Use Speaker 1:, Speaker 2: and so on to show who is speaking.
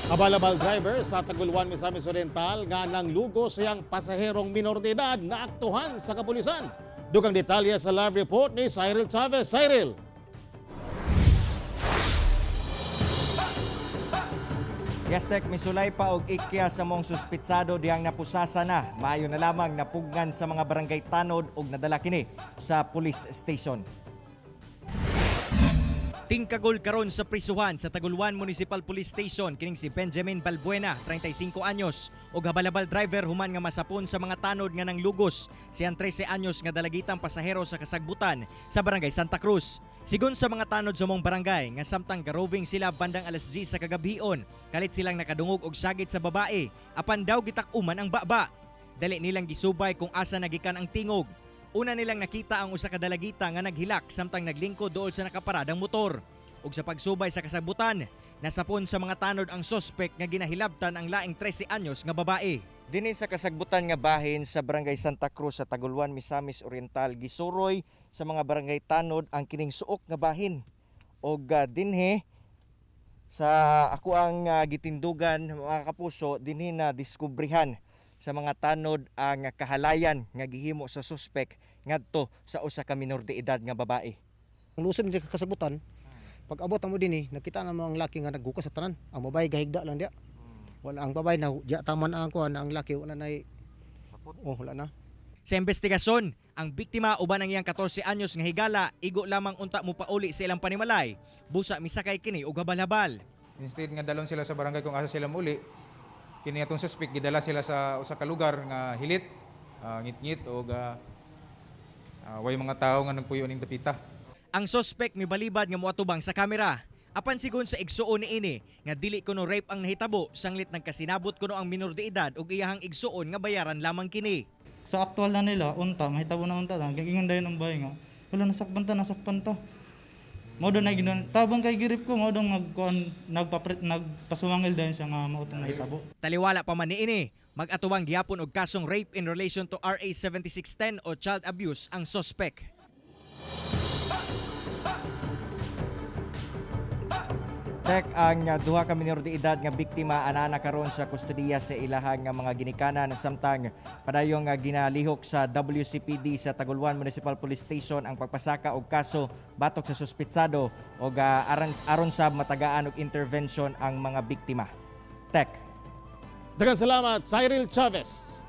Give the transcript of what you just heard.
Speaker 1: Habal-habal driver sa Taguluan, Misamis Oriental nga nanglugo sa iyang pasaherong minor de edad naaktuhan sa kapulisan. Dugang detalye sa live report ni Cyril Chavez. Cyril!
Speaker 2: Yes, Tek, misulay pa og ikya sa mong suspitsado dihang napusasa na. Maayo na lamang napugnan sa mga barangay tanod og nadala kini sa police station. Tingkagol karon sa prisuhan sa Taguluan Municipal Police Station kining si Benjamin Balbuena, 35 anyos, og habalabal driver human nga masapon sa mga tanod nga nanglugos siyang 13 anyos nga dalagitang pasahero sa kasagbutan sa Barangay Santa Cruz. Sigon sa mga tanod sa mong barangay nga samtang garoving sila bandang alas 10 sa kagabhion, kalit silang nakadungog og sagit sa babae, apan daw gitak-uman ang baba. Dali nilang gisubay kung asa nagikan ang tingog. Una nilang nakita ang usa ka dalagita nga naghilak samtang naglingkod dool sa nakaparadang motor. Ug sa pagsubay sa kasabutan, nasapon sa mga tanod ang sospek nga ginahilabtan ang laing 13 anyos nga babae. Dinhi sa kasagbutan nga bahin sa Barangay Santa Cruz sa Taguluan, Misamis Oriental, gisuroy sa mga barangay tanod ang kining suok nga bahin. Og dinhi sa ako ang gitindugan, mga kapuso, dinhi na diskubrihan sa mga tanod ang kahalayan nga gihimo sa suspek ngadto sa usa ka minor de edad nga babae.
Speaker 3: Ang lusod ni kasabutan, pag abot mo din eh, nakita na mo ang laki nga naghukas sa tanan. Ang babae gahigda lang diya. Wala ang babae na diya taman ang kuan, ang laki wala na. Oh, wala na.
Speaker 2: Sa investigasyon, ang biktima uban ang iyang 14 anyos nga higala, igo lamang unta mo pauli sa ilang panimalay. Busa misakay kini og habal-habal.
Speaker 4: Instead nga dalon sila sa barangay kung asa sila muli, kini atong suspect gidala sila sa usa ka lugar nga hilit, ngitngit og way mga tawo nga nagpuyo ning dapita.
Speaker 2: Ang sospek mibalibad nga moatubang sa kamera. Apan sigon sa igsuon niini nga dili kuno rape ang nahitabo, sanglit nagkasinabot kuno ang minor de edad ug iyahang igsuon nga bayaran lamang kini.
Speaker 5: Sa aktual na nila unta mahitabo na unta lang ingon dayon ang bahay nga, "Wala, nasakpan ta, nasakpan ta." Mao daw na ginon tabang kay girip ko, mao daw nagkuan, nagpapret, nagpasumangil dayon siya nga mao tong nahitabo.
Speaker 2: Taliwala pa man niini, mag-atubang gihapon og kasong rape in relation to RA 7610 o child abuse ang sospek. Tek, ang duha ka minor de edad nga biktima anana karon sa kustodiya sa ilahang nga mga ginikanan, samtang padayong ginalihok sa WCPD sa Taguluan Municipal Police Station ang pagpasaka og kaso batok sa suspitsado og aron, aron sa matagaan og intervention ang mga biktima. Tek.
Speaker 1: Daghang salamat, Cyril Chavez.